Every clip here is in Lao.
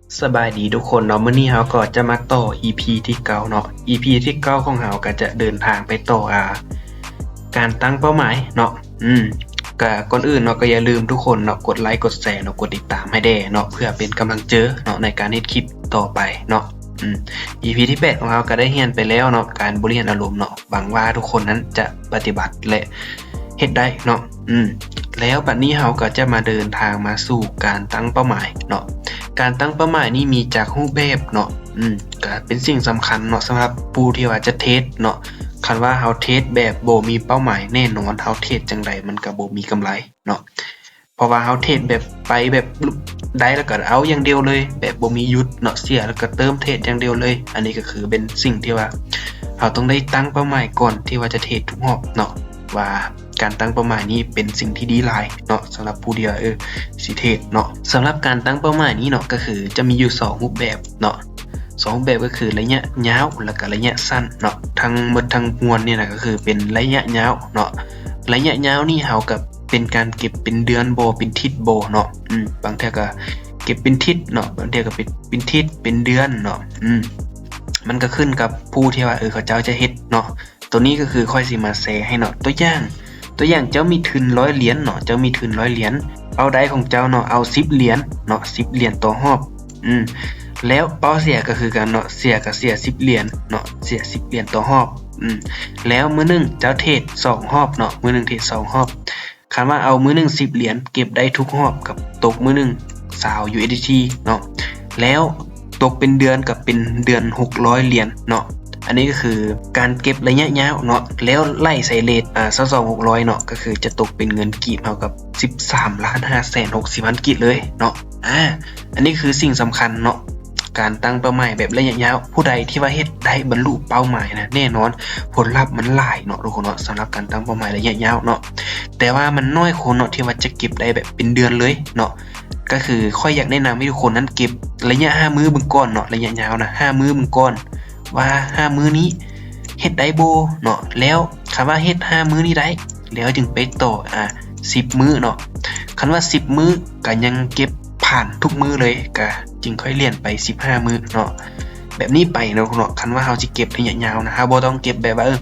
ສະບາຍດີທຸກຄົນເນາະ, ມື້ນີ້ເຮົາກໍຈະມາຕໍ່ ອີພີ ທີເກົ້າເນາະ. ອີພີ ທີເກົ້າຂອງເຮົາກໍຈະເດີນທາງໄປຕໍ່ ອ່າ ການຕັ້ງເປົ້າໝາຍເນາະ. ອືມ ກະກ່ອນອື່ນເນາະ ກໍຢ່າລືມທຸກຄົນເນາະ ກົດໄລ ກົດແຊເນາະ ກົດຕິດຕາມໃຫ້ແດ່ເນາະ ເພື່ອເປັນກຳລັງເຈີເນາະ ໃນການເຮັດຄລິບຕໍ່ໄປເນາະ. ອືມ ອີພີ ທີແປດຂອງເຮົາກໍໄດ້ຮຽນໄປແລ້ວເນາະ ການບໍລິຫານອາລົມເນາະ. ຫວັງວ່າທຸກຄົນນັ້ນຈະປະຕິບັດ ແລະ ເຮັດໄດ້ເນາະ. ອືມ ແລ້ວບັດນີ້ເຮົາກໍຈະມາເດີນທາງມາສູ່ການຕັ້ງເປົ້າໝາຍເນາະ. ການຕັ້ງເປົ້າໝາຍນີ້ມີຈັກຮູບແບບເນາະ. ອືມ ກໍເປັນສິ່ງສຳຄັນເນາະ ສຳລັບຜູ້ທີ່ວ່າຈະເທຣດເນາະ. ຄັນວ່າເຮົາເທຣດແບບບໍ່ມີເປົ້າໝາຍ ແນ່ນອນເຮົາເທຣດຈັ່ງໃດມັນກໍບໍ່ມີກຳໄລເນາະ. ເພາະວ່າເຮົາເທຣດແບບໄປແບບໄດ້ແລ້ວກໍເອົາຢ່າງດຽວເລີຍ ແບບບໍ່ມີຢຸດເນາະ, ເສຍແລ້ວກໍເຕີມເທຣດຢ່າງດຽວເລີຍ. ອັນນີ້ກໍຄືເປັນສິ່ງທີ່ວ່າເຮົາຕ້ອງໄດ້ຕັ້ງເປົ້າໝາຍກ່ອນທີ່ວ່າຈະເທຣດທຸກຮອບເນາະ ວ່າ ການຕັ້ງເປົ້າໝາຍນີ້ເປັນສິ່ງທີ່ດີຫຼາຍເນາະ ສຳລັບຜູ້ທີ່ວ່າ ເອີ ຊິເທຣດເນາະ. ສຳລັບການຕັ້ງເປົ້າໝາຍນີ້ເນາະ ກໍຄືຈະມີຢູ່ສອງຮູບແບບເນາະ, ສອງຮູບແບບກໍຄືໄລຍະຍາວ ແລ້ວກໍໄລຍະສັ້ນເນາະ. ທັງໝົດທັງມວນນີ້ນະ ກໍຄືເປັນໄລຍະຍາວເນາະ. ໄລຍະຍາວນີ້ເຮົາກໍເປັນການເກັບເປັນເດືອນບໍ ເປັນທິດບໍເນາະ. ອືມ ບາງເທື່ອກໍເກັບເປັນທິດເນາະ, ບາງເທື່ອກໍເປັນ ເປັນທິດ ເປັນເດືອນເນາະ. ອືມ ມັນກໍຂຶ້ນກັບຜູ້ທີ່ວ່າ ເອີ ເຂົາເຈົ້າຈະເຮັດເນາະ. ໂຕນີ້ກໍຄືຂ້ອຍຊິມາແຊໃຫ້ເນາະ. ຕົວຢ່າງ ຕົວຢ່າງເຈົ້າມີທຶນຮ້ອຍຫຼຽນເນາະ, ເຈົ້າມີທຶນຮ້ອຍຫຼຽນ, ເປົ້າໄດ້ຂອງເຈົ້າເນາະ ເອົາສິບຫຼຽນເນາະ, ສິບຫຼຽນຕໍ່ຮອບ. ອືມ ແລ້ວເປົ້າເສຍກໍຄືກັນເນາະ, ເສຍກໍເສຍສິບຫຼຽນເນາະ, ເສຍສິບຫຼຽນຕໍ່ຮອບ. ອືມ ແລ້ວມື້ໜຶ່ງເຈົ້າເທຣດສອງຮອບເນາະ, ມື້ໜຶ່ງເທຣດສອງຮອບ. ຄັນວ່າເອົາມື້ໜຶ່ງສິບຫຼຽນ ເກັບໄດ້ທຸກຮອບ ກັບຕົກມື້ໜຶ່ງຊາວ ຢູເອັສດີທີ ເນາະ. ແລ້ວຕົກເປັນເດືອນ ກັບເປັນເດືອນຫົກຮ້ອຍຫຼຽນເນາະ. ອັນນີ້ກໍຄືການເກັບໄລຍະຍາວເນາະ. ແລ້ວໄລ່ໃສ່ເຣດ ອາ ຊາວສອງ ຫົກຮ້ອຍເນາະ, ກໍຄືຈະຕົກເປັນເງິນກີບເທົ່າກັບສິບສາມລ້ານຫ້າແສນຫົກສິບພັນກີບເລີຍເນາະ. ອາ ອັນນີ້ຄືສິ່ງສຳຄັນເນາະ. ການຕັ້ງເປົ້າໝາຍແບບໄລຍະຍາວ ຜູ້ໃດທີ່ວ່າເຮັດໄດ້ບັນລຸເປົ້າໝາຍນະ ແນ່ນອນຜົນລັບມັນຫຼາຍເນາະທຸກຄົນເນາະ, ສຳລັບການຕັ້ງເປົ້າໝາຍໄລຍະຍາວເນາະ. ແຕ່ວ່າມັນນ້ອຍຄົນເນາະ ທີ່ວ່າຈະເກັບໄດ້ແບບເປັນເດືອນເລີຍເນາະ. ກໍຄືຂ້ອຍຢາກແນະນຳໃຫ້ທຸກຄົນນັ້ນເກັບໄລຍະຫ້າມື້ເບິ່ງກ່ອນເນາະ, ໄລຍະຍາວນະ ຫ້າມື້ເບິ່ງກ່ອນ ວ່າຫ້າມື້ນີ້ເຮັດໄດ້ບໍ່ເນາະ. ແລ້ວຄັນວ່າເຮັດຫ້າມື້ນີ້ໄດ້ ແລ້ວຈຶ່ງໄປຕໍ່ ອາ ສິບມື້ເນາະ. ຄັນວ່າສິບມື້ກໍຍັງເກັບຜ່ານທຸກມື້ເລີຍ ກໍຈຶ່ງຄ່ອຍລຽນໄປສິບຫ້າມື້ເນາະ. ແບບນີ້ໄປເນາະເນາະ. ຄັນວ່າເຮົາຊິເກັບໄລຍະຍາວນະ ເຮົາບໍ່ຕ້ອງເກັບແບບວ່າ ເອີ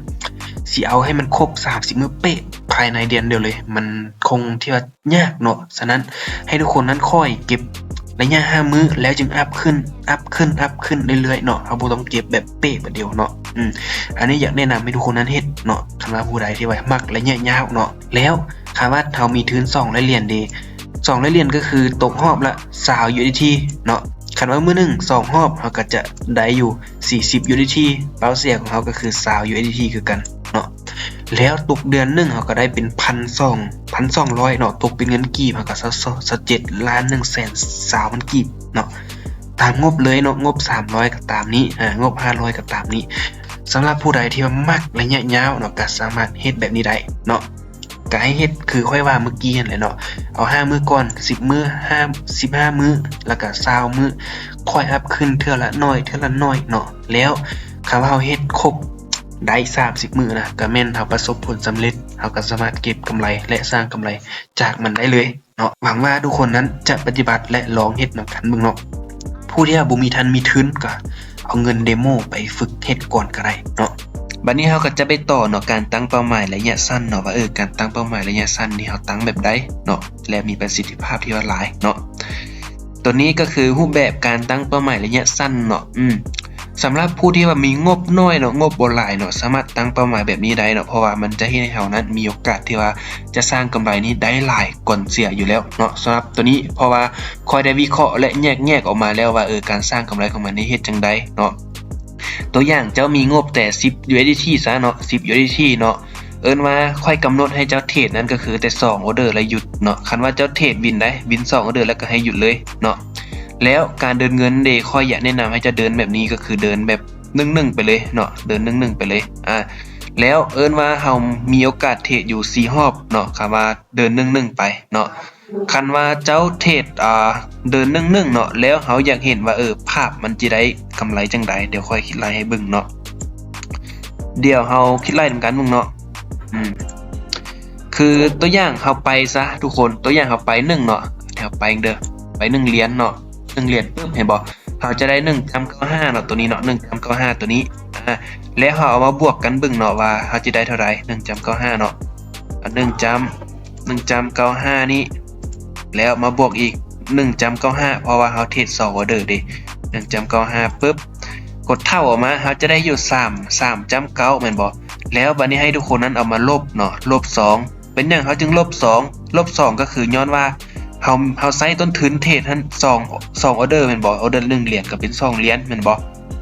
ຊິເອົາໃຫ້ມັນຄົບສາມສິບມື້ເປະພາຍໃນເດືອນດຽວເລີຍ, ມັນຄົງທີ່ວ່າຍາກເນາະ. ສະນັ້ນໃຫ້ທຸກຄົນນັ້ນຄ່ອຍເກັບໄລຍະຫ້າມື້ ແລ້ວຈຶ່ງອັບຂຶ້ນ ອັບຂຶ້ນ ອັບຂຶ້ນເລື້ອຍໆເນາະ. ເຮົາບໍ່ຕ້ອງເກັບແບບເປະບາດດຽວເນາະ. ອືມ ອັນນີ້ຢາກແນະນຳໃຫ້ທຸກຄົນນັ້ນເຮັດເນາະ ຄັນວ່າຜູ້ໃດທີ່ວ່າມັກໄລຍະຍາວເນາະ. ແລ້ວຄັນວ່າເຮົາມີທຶນສອງຮ້ອຍຫຼຽນເດ ສອງຮ້ອຍຫຼຽນກໍຄືຕົກຮອບລະຊາວ ຢູເອັສດີທີ ເນາະ. ຄັນວ່າມື້ໜຶ່ງສອງຮອບ ເຮົາກໍຈະໄດ້ຢູ່ສີ່ສິບ ຢູເອັສດີທີ, ເປົ້າເສຍຂອງເຮົາກໍຄືຊາວ ຢູເອັສດີທີ ຄືກັນເນາະ. ແລ້ວຕົກເດືອນໜຶ່ງ ເຮົາກໍໄດ້ເປັນພັນສອງ ພັນສອງຮ້ອຍເນາະ, ຕົກເປັນເງິນກີບ ເຮົາກໍຊາວ ຊາວເຈັດລ້ານໜຶ່ງແສນຊາວພັນກີບເນາະ. ຕາມງົບເລີຍເນາະ, ງົບສາມຮ້ອຍກໍຕາມນີ້ ອາ ງົບຫ້າຮ້ອຍກໍຕາມນີ້. ສຳລັບຜູ້ໃດທີ່ວ່າມັກໄລຍະຍາວເນາະ ກໍສາມາດເຮັດແບບນີ້ໄດ້ເນາະ. ກໍໃຫ້ເຮັດຄືຂ້ອຍວ່າເມື່ອກີ້ຫັ້ນແຫຼະເນາະ, ເອົາຫ້າມື້ກ່ອນ ສິບມື້ ຫ້າ ສິບຫ້າມື້ ແລ້ວກໍຊາວມື້ ຄ່ອຍອັບຂຶ້ນເທື່ອລະໜ້ອຍ ເທື່ອລະໜ້ອຍເນາະ. ແລ້ວຄັນວ່າເຮົາເຮັດຄົບໄດ້ສາມສິບມື້ນະ ກໍແມ່ນເຮົາປະສົບຜົນສຳເລັດ, ເຮົາກໍສາມາດເກັບກຳໄລ ແລະ ສ້າງກຳໄລຈາກມັນໄດ້ເລີຍເນາະ. ຫວັງວ່າທຸກຄົນນັ້ນຈະປະຕິບັດ ແລະ ລອງເຮັດນຳກັນເບິ່ງເນາະ. ຜູ້ທີ່ວ່າບໍ່ມີທັນມີທຶນ ກໍເອົາເງິນເດໂມໄປຝຶກເຮັດກ່ອນກໍໄດ້ເນາະ. ບັດນີ້ເຮົາກໍຈະໄປຕໍ່ເນາະ ການຕັ້ງເປົ້າໝາຍໄລຍະສັ້ນເນາະ ວ່າ ເອີ ການຕັ້ງເປົ້າໝາຍໄລຍະສັ້ນນີ້ເຮົາຕັ້ງແບບໃດເນາະ ແລະ ມີປະສິດທິພາບທີ່ວ່າຫຼາຍເນາະ. ໂຕນີ້ກໍຄືຮູບແບບການຕັ້ງເປົ້າໝາຍໄລຍະສັ້ນເນາະ. ອືມ ສຳລັບຜູ້ທີ່ວ່າມີງົບໜ້ອຍເນາະ, ງົບບໍ່ຫຼາຍເນາະ, ສາມາດຕັ້ງເປົ້າໝາຍແບບນີ້ໄດ້ເນາະ, ເພາະວ່າມັນຈະເຮັດໃຫ້ເຮົານັ້ນມີໂອກາດທີ່ວ່າຈະສ້າງກຳໄລນີ້ໄດ້ຫຼາຍກ່ອນເສຍຢູ່ແລ້ວເນາະ. ສຳລັບໂຕນີ້ ເພາະວ່າຂ້ອຍໄດ້ວິເຄາະ ແລະ ແຍກແຍກອອກມາແລ້ວວ່າ ເອີ ການສ້າງກຳໄລຂອງມັນນີ້ເຮັດຈັ່ງໃດເນາະ. ຕົວຢ່າງເຈົ້າມີງົບແຕ່ສິບ ຢູເອັສດີທີ ຊະເນາະ, ສິບ ຢູເອັສດີທີ ເນາະ. ເອີ້ນວ່າຂ້ອຍກຳນົດໃຫ້ເຈົ້າເທຣດນັ້ນກໍຄືແຕ່ສອງອໍເດີ ແລ້ວຢຸດເນາະ. ຄັນວ່າເຈົ້າເທຣດວິນໄດ້ ວິນສອງອໍເດີ ແລ້ວກໍໃຫ້ຢຸດເລີຍເນາະ. ແລ້ວການເດີນເງິນເດ ຂ້ອຍຢາກແນະນຳໃຫ້ເຈົ້າເດີນແບບນີ້ ກໍຄືເດີນແບບໜຶ່ງໜຶ່ງໄປເລີຍເນາະ, ເດີນໜຶ່ງໜຶ່ງໄປເລີຍ. ອາ ແລ້ວເອີ້ນວ່າເຮົາມີໂອກາດເທຣດຢູ່ສີ່ຮອບເນາະ, ຄຳວ່າເດີນໜຶ່ງໜຶ່ງໄປເນາະ. ຄັນວ່າເຈົ້າເທຣດ ອາ ເດີນໜຶ່ງໜຶ່ງເນາະ, ແລ້ວເຮົາຢາກເຫັນວ່າ ເອີ ພາບມັນຈະໄດ້ກຳໄລຈັ່ງໃດ, ດຽວຂ້ອຍຄິດໄລ່ໃຫ້ເບິ່ງເນາະ. ດຽວເຮົາຄິດໄລ່ນຳກັນເບິ່ງເນາະ. ອືມ ຄືຕົວຢ່າງເຮົາໄປຊະທຸກຄົນ, ຕົວຢ່າງເຮົາໄປໜຶ່ງເນາະ, ແຖວໄປເດີ ໄປໜຶ່ງຫຼຽນເນາະ. ໜຶ່ງຫຼຽນປຶບ ເຫັນບໍ່? ເຮົາຈະໄດ້ໜຶ່ງຈ້ຳເກົ້າຫ້າເນາະ ໂຕນີ້ເນາະ ໜຶ່ງຈ້ຳເກົ້າຫ້າໂຕນີ້ ອາ ແລ້ວເຮົາເອົາມາບວກກັນເບິ່ງເນາະວ່າເຮົາຈະໄດ້ເທົ່າໃດ ໜຶ່ງຈ້ຳເກົ້າຫ້າເນາະ ໜຶ່ງຈ້ຳ ໜຶ່ງຈ້ຳເກົ້າຫ້ານີ້ ແລ້ວມາບວກອີກໜຶ່ງຈ້ຳເກົ້າຫ້າ ເພາະວ່າເຮົາເທຣດສອງອໍເດີເດ້ ໜຶ່ງຈ້ຳເກົ້າຫ້າປຶບ ກົດເທົ່າອອກມາ ເຮົາຈະໄດ້ຢູ່ສາມ ສາມຈ້ຳເກົ້າແມ່ນບໍ່? ແລ້ວບາດນີ້ໃຫ້ທຸກຄົນນັ້ນເອົາມາລົບເນາະ ລົບສອງ ເປັນຫຍັງເຮົາຈຶ່ງລົບສອງ? ລົບສອງກໍຄືຍ້ອນວ່າເຮົາ ເຮົາໃຊ້ຕົ້ນທຶນເທຣດຫັ້ນສອງ ສອງອໍເດີແມ່ນບໍ່? ອໍເດີໜຶ່ງຫຼຽນກໍເປັນສອງຫຼຽນແມ່ນບໍ່?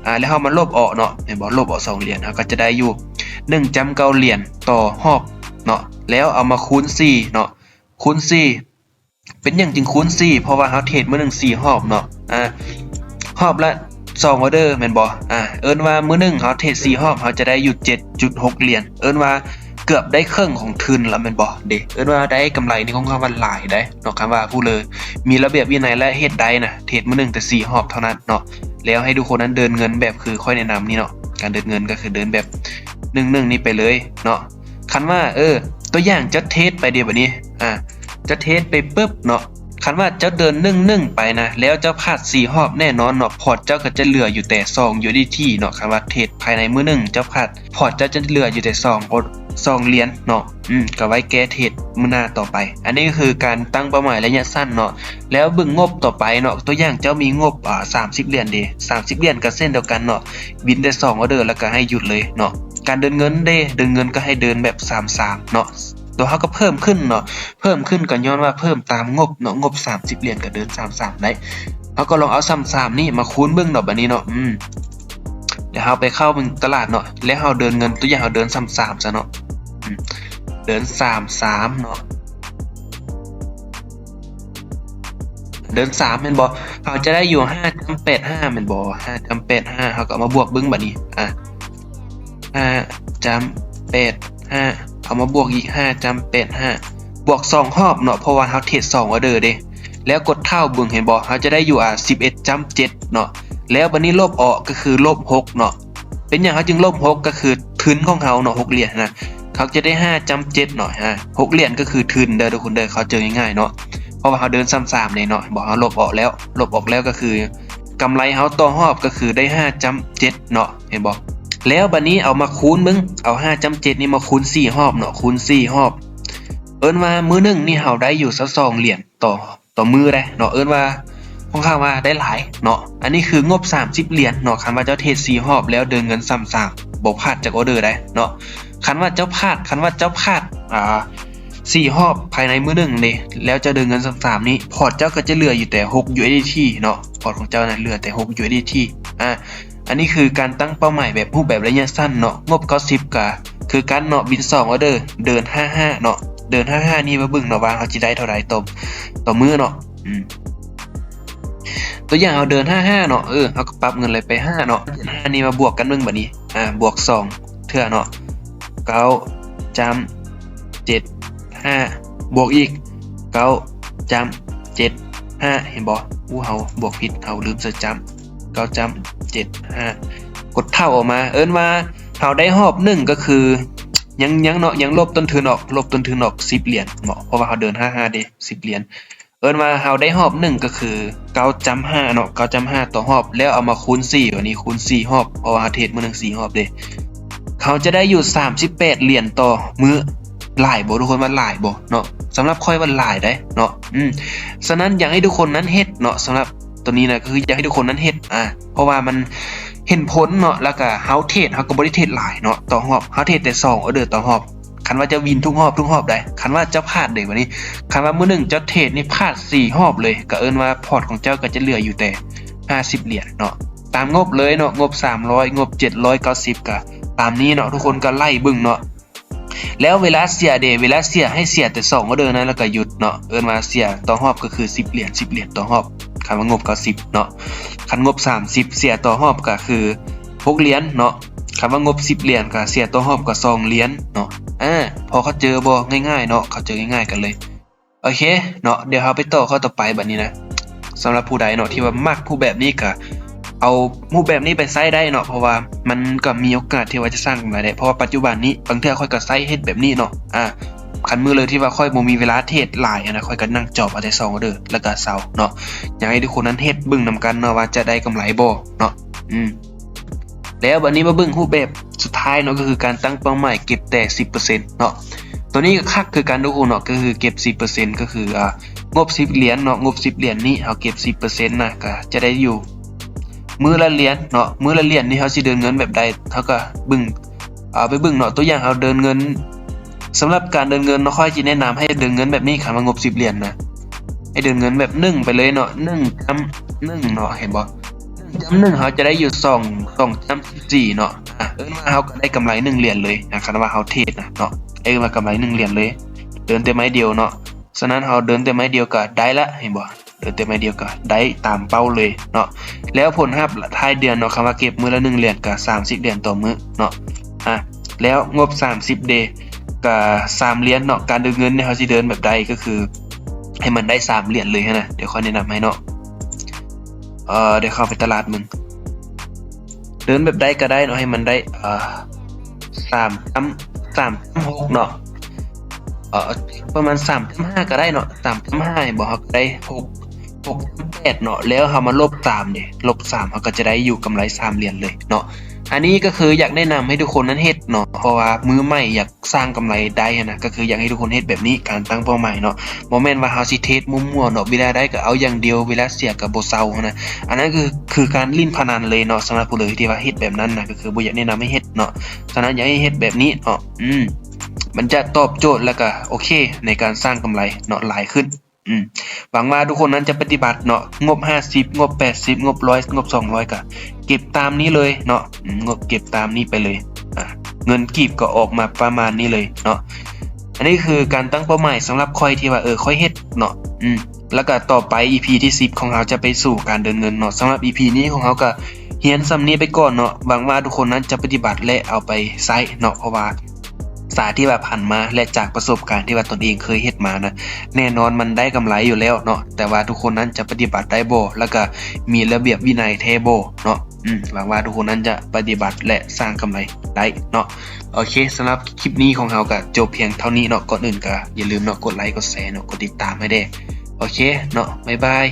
ອາ ແລ້ວເຮົາມາລົບອອກເນາະ ແມ່ນບໍ່? ລົບອອກສອງຫຼຽນ ເຮົາກໍຈະໄດ້ຢູ່ໜຶ່ງຈ້ຳເກົ້າຫຼຽນຕໍ່ຮອບເນາະ ແລ້ວເອົາມາຄູນສີ່ເນາະ ຄູນສີ່ ເປັນຫຍັງຈຶ່ງຄູນສີ່? ເພາະວ່າເຮົາເທຣດມື້ໜຶ່ງສີ່ຮອບເນາະ ອາ ຮອບລະສອງອໍເດີແມ່ນບໍ່? ອາ ເອີ້ນວ່າມື້ໜຶ່ງເຮົາເທຣດສີ່ຮອບ ເຮົາຈະໄດ້ຢູ່ເຈັດຈຸດຫົກຫຼຽນ ເອີ້ນວ່າເກືອບໄດ້ເຄິ່ງຂອງທຶນລະແມ່ນບໍ່? ເດ້ ເອີ້ນວ່າໄດ້ກຳໄລນີ້ຂ້ອນຂ້າງວ່າຫຼາຍໄດ໋ເນາະ ຄັນວ່າຜູ້ເລີຍມີລະບຽບວິໄນ ແລະ ເຮັດໄດ້ນະ ເທຣດມື້ໜຶ່ງແຕ່ສີ່ຮອບເທົ່ານັ້ນເນາະ ແລ້ວໃຫ້ທຸກຄົນນັ້ນເດີນເງິນແບບຄືຂ້ອຍແນະນຳນີ້ເນາະ ການເດີນເງິນກໍຄືເດີນແບບໜຶ່ງໜຶ່ງນີ້ໄປເລີຍເນາະ ຄັນວ່າ ເອີ ຕົວຢ່າງເຈົ້າເທຣດໄປເດ ບາດນີ້ ອາ ເຈົ້າເທຣດໄປປຶບເນາະ ຄັນວ່າເຈົ້າເດີນໜຶ່ງໜຶ່ງໄປນະ ແລ້ວເຈົ້າພາດສີ່ຮອບ ແນ່ນອນເນາະ ພອດເຈົ້າກໍຈະເຫຼືອຢູ່ແຕ່ສອງຢູເອັສດີທີເນາະ ຄັນວ່າເທຣດພາຍໃນມື້ໜຶ່ງເຈົ້າພາດ ພອດເຈົ້າຈະເຫຼືອຢູ່ແຕ່ສອງ ສອງຫຼຽນເນາະ ອືມ ກໍໄວ້ແກ້ເທຣດມື້ໜ້າຕໍ່ໄປ ອັນນີ້ກໍຄືການຕັ້ງເປົ້າໝາຍໄລຍະສັ້ນເນາະ ແລ້ວເບິ່ງງົບຕໍ່ໄປເນາະ ຕົວຢ່າງເຈົ້າມີງົບ ອາ ສາມສິບຫຼຽນເດ ສາມສິບຫຼຽນກໍເຊັ່ນດຽວກັນເນາະ ວິນໄດ້ສອງອໍເດີ ແລ້ວກໍໃຫ້ຢຸດເລີຍເນາະ ການເດີນເງິນເດ ເດີນເງິນກໍໃຫ້ເດີນແບບສາມສາມເນາະ ຕົວເຮົາກໍເພີ່ມຂຶ້ນເນາະ ເພີ່ມຂຶ້ນກໍຍ້ອນວ່າເພີ່ມຕາມງົບເນາະ ງົບສາມສິບຫຼຽນກໍເດີນສາມສາມໄດ້ ເຮົາກໍລອງເອົາສາມສາມນີ້ມາຄູນເບິ່ງເນາະ ບາດນີ້ເນາະ ອືມ ດຽວເຮົາໄປເຂົ້າເບິ່ງຕະຫຼາດເນາະ ແລ້ວເຮົາເດີນເງິນ ຕົວຢ່າງເຮົາເດີນສາມສາມຊະເນາະ ອືມ ເດີນສາມສາມເນາະ ເດີນສາມແມ່ນບໍ່? ເຮົາຈະໄດ້ຢູ່ຫ້າຈ້ຳແປດຫ້າແມ່ນບໍ່? ຫ້າຈ້ຳແປດຫ້າ ເຮົາກໍເອົາມາບວກເບິ່ງບາດນີ້ ອາ ຫ້າຈ້ຳແປດຫ້າ ເອົາມາບວກອີກຫ້າຈ້ຳແປດຫ້າ ບວກສອງຮອບເນາະ ເພາະວ່າເຮົາເທຣດສອງອໍເດີເດ້ ແລ້ວກົດເທົ່າເບິ່ງ ເຫັນບໍ່? ເຮົາຈະໄດ້ຢູ່ ອາ ສິບເອັດຈ້ຳເຈັດເນາະ ແລ້ວບາດນີ້ລົບອອກກໍຄືລົບຫົກເນາະ ເປັນຫຍັງເຮົາຈຶ່ງລົບຫົກ? ກໍຄືທຶນຂອງເຮົາເນາະ ຫົກຫຼຽນນະ ເຮົາຈະໄດ້ຫ້າຈ້ຳເຈັດເນາະ ອາ ຫົກຫຼຽນກໍຄືທຶນເດີ ທຸກຄົນເດີ ເຂົ້າໃຈງ່າຍໆເນາະ ເພາະວ່າເຮົາເດີນຊ້ຳສາມເດ້ເນາະ ເຫັນບໍ່? ເຮົາລົບອອກແລ້ວ ລົບອອກແລ້ວກໍຄືກຳໄລເຮົາຕໍ່ຮອບກໍຄືໄດ້ຫ້າຈ້ຳເຈັດເນາະ ເຫັນບໍ່? ແລ້ວບາດນີ້ເອົາມາຄູນເບິ່ງ ເອົາຫ້າຈ້ຳເຈັດນີ້ມາຄູນສີ່ຮອບເນາະ ຄູນສີ່ຮອບ ເອີ້ນວ່າມື້ໜຶ່ງນີ້ເຮົາໄດ້ຢູ່ຊາວສອງຫຼຽນຕໍ່ ຕໍ່ມື້ໄດ໋ເນາະ ເອີ້ນວ່າຂ້ອນຂ້າງວ່າໄດ້ຫຼາຍເນາະ ອັນນີ້ຄືງົບສາມສິບຫຼຽນເນາະ ຄັນວ່າເຈົ້າເທຣດສີ່ຮອບແລ້ວເດີນເງິນຊ້ຳສາມ ບໍ່ພາດຈັກອໍເດີໄດ໋ເນາະ ຄັນວ່າເຈົ້າພາດ ຄັນວ່າເຈົ້າພາດ ອ່າ ສີ່ຮອບພາຍໃນມື້ໜຶ່ງເດ້ ແລ້ວເຈົ້າເດີນເງິນຊ້ຳສາມນີ້ ພອດເຈົ້າກໍຈະເຫຼືອຢູ່ແຕ່ຫົກ USDT ເນາະ ພອດຂອງເຈົ້ານັ້ນເຫຼືອແຕ່ຫົກ USDT ອ່າ ອັນນີ້ຄືການຕັ້ງເປົ້າໝາຍແບບ ຮູບແບບໄລຍະສັ້ນເນາະ ງົບເກົ້າສິບກະຄືກັນເນາະ ວິນສອງອໍເດີ ເດີນຫ້າຫ້າເນາະ ເດີນຫ້າຫ້ານີ້ມາເບິ່ງເນາະວ່າເຮົາຊິໄດ້ເທົ່າໃດຕໍ່ ຕໍ່ມື້ເນາະ ອືມ ຕົວຢ່າງເຮົາເດີນຫ້າຫ້າເນາະ ເອີ ເຮົາກໍປັບເງິນເລີຍໄປຫ້າເນາະ ເດີນຫ້ານີ້ມາບວກກັນເບິ່ງບາດນີ້ ອ່າ ບວກສອງເທື່ອເນາະ ເກົ້າຈ້ຳເຈັດຫ້າ ບວກອີກເກົ້າຈ້ຳເຈັດຫ້າ ເຫັນບໍ່? ອູ້ ເຮົາບວກຜິດ ເຮົາລືມໃສ່ຈ້ຳ ເກົ້າຈ້ຳເຈັດຫ້າ ກົດເທົ່າອອກມາ ເອີ້ນວ່າເຮົາໄດ້ຮອບໜຶ່ງກໍຄື ຍັງ ຍັງເນາະ ຍັງລົບຕົ້ນທຶນອອກ ລົບຕົ້ນທຶນອອກສິບຫຼຽນເນາະ ເພາະວ່າເຮົາເດີນຫ້າຫ້າເດ້ ສິບຫຼຽນ ເອີ້ນວ່າເຮົາໄດ້ຮອບໜຶ່ງກໍຄືເກົ້າຈ້ຳຫ້າເນາະ ເກົ້າຈ້ຳຫ້າຕໍ່ຮອບ ແລ້ວເອົາມາຄູນສີ່ ບາດນີ້ຄູນສີ່ຮອບ ເພາະວ່າເຮົາເທຣດມື້ໜຶ່ງສີ່ຮອບເດ້ ເຮົາຈະໄດ້ຢູ່ສາມສິບແປດຫຼຽນຕໍ່ມື້ ຫຼາຍບໍ່? ທຸກຄົນວ່າຫຼາຍບໍ່ເນາະ? ສຳລັບຂ້ອຍວ່າຫຼາຍໄດ໋ເນາະ ອືມ ສະນັ້ນຢາກໃຫ້ທຸກຄົນນັ້ນເຮັດເນາະ ສຳລັບໂຕນີ້ນະ ກໍຄືຢາກໃຫ້ທຸກຄົນນັ້ນເຮັດ ອ່າ ເພາະວ່າມັນເຫັນຜົນເນາະ ແລ້ວກໍເຮົາເທຣດ ເຮົາກໍບໍ່ໄດ້ເທຣດຫຼາຍເນາະ ຕໍ່ຮອບ ເຮົາເທຣດແຕ່ສອງອໍເດີຕໍ່ຮອບ ຄັນວ່າເຈົ້າວິນທຸກຮອບ ທຸກຮອບໄດ໋ ຄັນວ່າເຈົ້າພາດເດ້ ບາດນີ້ ຄັນວ່າມື້ໜຶ່ງເຈົ້າເທຣດນີ້ພາດສີ່ຮອບເລີຍ ກໍເອີ້ນວ່າພອດຂອງເຈົ້າກໍຈະເຫຼືອຢູ່ແຕ່ຫ້າສິບຫຼຽນເນາະ ຕາມງົບເລີຍເນາະ ງົບສາມຮ້ອຍ ງົບເຈັດຮ້ອຍເກົ້າສິບ ກໍຕາມນີ້ເນາະ ທຸກຄົນກໍໄລ່ເບິ່ງເນາະ ແລ້ວເວລາເສຍເດ້ ເວລາເສຍໃຫ້ເສຍແຕ່ສອງອໍເດີນະ ແລ້ວກໍຢຸດເນາະ ເອີ້ນວ່າເສຍຕໍ່ຮອບກໍຄືສິບຫຼຽນ ສິບຫຼຽນຕໍ່ຮອບ ຄັນວ່າງົບເກົ້າສິບເນາະ ຄັນງົບສາມສິບເສຍຕໍ່ຮອບກໍຄືຫົກຫຼຽນເນາະ ຄັນວ່າງົບສິບຫຼຽນກໍເສຍຕໍ່ຮອບກໍສອງຫຼຽນເນາະ ອາ ພໍເຂົ້າໃຈບໍ່? ງ່າຍໆເນາະ ເຂົ້າໃຈງ່າຍໆກັນເລີຍ ໂອເຄເນາະ ດຽວເຮົາໄປຕໍ່ຂໍ້ຕໍ່ໄປບາດນີ້ນະ ສຳລັບຜູ້ໃດເນາະ ທີ່ວ່າມັກຮູບແບບນີ້ກໍເອົາຮູບແບບນີ້ໄປໃຊ້ໄດ້ເນາະ ເພາະວ່າມັນກໍມີໂອກາດທີ່ວ່າຈະສ້າງກຳໄລໄດ້ ເພາະວ່າປັດຈຸບັນນີ້ບາງເທື່ອຂ້ອຍກໍໃຊ້ເຮັດແບບນີ້ເນາະ ອາ ຄ ຄັນມື້ໃດທີ່ວ່າຂ້ອຍບໍ່ມີເວລາເທຣດຫຼາຍຫັ້ນນະ ຂ້ອຍກໍນັ່ງຈອບເອົາແຕ່ສອງອໍເດີ ແລ້ວກໍເຊົາເນາະ. ຢາກໃຫ້ທຸກຄົນນັ້ນເຮັດເບິ່ງນຳກັນເນາະ ວ່າຈະໄດ້ກຳໄລບໍ່ເນາະ. ອືມ ແລ້ວບັດນີ້ມາເບິ່ງຮູບແບບສຸດທ້າຍເນາະ ກໍຄືການຕັ້ງເປົ້າໝາຍເກັບແຕ່ສິບເປີເຊັນເນາະ. ໂຕນີ້ກໍຄັກຄືກັນທຸກຄົນເນາະ ກໍຄືເກັບສິບເປີເຊັນ ກໍຄື ອ່າ ງົບສິບຫຼຽນເນາະ, ງົບສິບຫຼຽນນີ້ເຮົາເກັບສິບເປີເຊັນນະ ກໍຈະໄດ້ຢູ່ມື້ລະຫຼຽນເນາະ. ມື້ລະຫຼຽນນີ້ເຮົາຊິເດີນເງິນແບບໃດ ເຮົາກໍເບິ່ງ ເອົາໄປເບິ່ງເນາະ. ຕົວຢ່າງເຮົາເດີນເງິນ ສຳລັບການເດີນເງິນເນາະ ຂ້ອຍຊິແນະນຳໃຫ້ເດີນເງິນແບບນີ້ ຄັນວ່າງົບສິບຫຼຽນນະ ໃຫ້ເດີນເງິນແບບໜຶ່ງໄປເລີຍເນາະ, ໜຶ່ງຈ້ຳໜຶ່ງເນາະ ເຫັນບໍ່? ໜຶ່ງຈ້ຳໜຶ່ງເຮົາຈະໄດ້ຢູ່ສອງ ສອງຈ້ຳສິບສີ່ເນາະ. ອາ ເອີ້ນວ່າເຮົາກໍໄດ້ກຳໄລໜຶ່ງຫຼຽນເລີຍນະ ຄັນວ່າເຮົາເທຣດນະເນາະ, ເອີ້ນວ່າກຳໄລໜຶ່ງຫຼຽນເລີຍ ເດີນແຕ່ໄມ້ດຽວເນາະ. ສະນັ້ນເຮົາເດີນແຕ່ໄມ້ດຽວກໍໄດ້ລະ ເຫັນບໍ່? ເດີນແຕ່ໄມ້ດຽວກໍໄດ້ຕາມເປົ້າເລີຍເນາະ. ແລ້ວຜົນຮັບທ້າຍເດືອນເນາະ ຄຳວ່າເກັບມື້ລະໜຶ່ງຫຼຽນກໍສາມສິບຫຼຽນຕໍ່ມື້ເນາະ. ອາ ແລ້ວງົບສາມສິບເດ ກໍສາມຫຼຽນເນາະ. ການເດີນເງິນນີ້ເຮົາຊິເດີນແບບໃດ ກໍຄືໃຫ້ມັນໄດ້ສາມຫຼຽນເລີຍຫັ້ນນະ. ດຽວຂ້ອຍແນະນຳໃຫ້ເນາະ ເອີ ດຽວເຂົ້າໄປຕະຫຼາດເບິ່ງ ເດີນແບບໃດກໍໄດ້ເນາະ ໃຫ້ມັນໄດ້ ເອີ ສາມຈ້ຳ ສາມຈ້ຳຫົກເນາະ ເອີ ປະມານສາມຈ້ຳຫ້າກໍໄດ້ເນາະ. ສາມຈ້ຳຫ້າ ເຫັນບໍ່? ເຮົາກໍໄດ້ຫົກ ຫົກຈ້ຳແປດເນາະ. ແລ້ວເຮົາມາລົບສາມເດ ລົບສາມ ເຮົາກໍຈະໄດ້ຢູ່ກຳໄລສາມຫຼຽນເລີຍເນາະ. ອັນນີ້ກໍຄືຢາກແນະນຳໃຫ້ທຸກຄົນນັ້ນເຮັດເນາະ ເພາະວ່າມືໃໝ່ຢາກສ້າງກຳໄລໄດ້ຫັ້ນນະ ກໍຄືຢາກໃຫ້ທຸກຄົນເຮັດແບບນີ້ ການຕັ້ງເປົ້າໝາຍເນາະ. ບໍ່ແມ່ນວ່າເຮົາຊິເທຣດມົວໆເນາະ ເວລາໄດ້ກໍເອົາຢ່າງດຽວ ເວລາເສຍກໍບໍ່ເຊົາຫັ້ນນະ. ອັນນັ້ນຄື ຄືການຫຼິ້ນພະນັນເລີຍເນາະ ສຳລັບຜູ້ໃດທີ່ວ່າເຮັດແບບນັ້ນນະ ກໍຄືບໍ່ຢາກແນະນຳໃຫ້ເຮັດເນາະ. ສະນັ້ນຢາກໃຫ້ເຮັດແບບນີ້ເນາະ ອືມ ມັນຈະຕອບໂຈດ ແລ້ວກໍໂອເຄໃນການສ້າງກຳໄລເນາະ ຫຼາຍຂຶ້ນ. ອືມ ຫວັງວ່າທຸກຄົນນັ້ນຈະປະຕິບັດເນາະ ງົບຫ້າສິບ ງົບແປດສິບ ງົບຮ້ອຍ ງົບສອງຮ້ອຍ ກໍເກັບຕາມນີ້ເລີຍເນາະ. ອືມ ງົບເກັບຕາມນີ້ໄປເລີຍ ອາ ເງິນກີບກໍອອກມາປະມານນີ້ເລີຍເນາະ. ອັນນີ້ຄືການຕັ້ງເປົ້າໝາຍສຳລັບຂ້ອຍທີ່ວ່າ ເອີ ຂ້ອຍເຮັດເນາະ. ອືມ ແລ້ວກໍຕໍ່ໄປ ອີພີທີສິບຂອງເຮົາຈະໄປສູ່ການເດີນເງິນເນາະ. ສຳລັບອີພີນີ້ຂອງເຮົາກໍຮຽນສ່ຳນີ້ໄປກ່ອນເນາະ. ຫວັງວ່າທຸກຄົນນັ້ນຈະປະຕິບັດ ແລະ ເອົາໄປໃຊ້ເນາະ ເພາະວ່າສາຍທີ່ວ່າຜ່ານມາ ແລະ ຈາກປະສົບການທີ່ວ່າຕົນເອງເຄີຍເຮັດມານະ ແນ່ນອນມັນໄດ້ກຳໄລຢູ່ແລ້ວເນາະ. ແຕ່ວ່າທຸກຄົນນັ້ນຈະປະຕິບັດໄດ້ບໍ່ ແລ້ວກໍມີລະບຽບວິໄນແທ້ບໍ່ເນາະ. ອືມ ຫວັງວ່າທຸກຄົນນັ້ນຈະປະຕິບັດ ແລະ ສ້າງກຳໄລໄດ້ເນາະ. ໂອເຄ ສຳລັບຄລິບນີ້ຂອງເຮົາກໍຈົບພຽງເທົ່ານີ້ເນາະ. ກ່ອນອື່ນກໍຢ່າລືມເນາະ ກົດໄລ ກົດແຊເນາະ ກົດຕິດຕາມໃຫ້ແດ່. ໂອເຄເນາະ ບາຍບາຍ.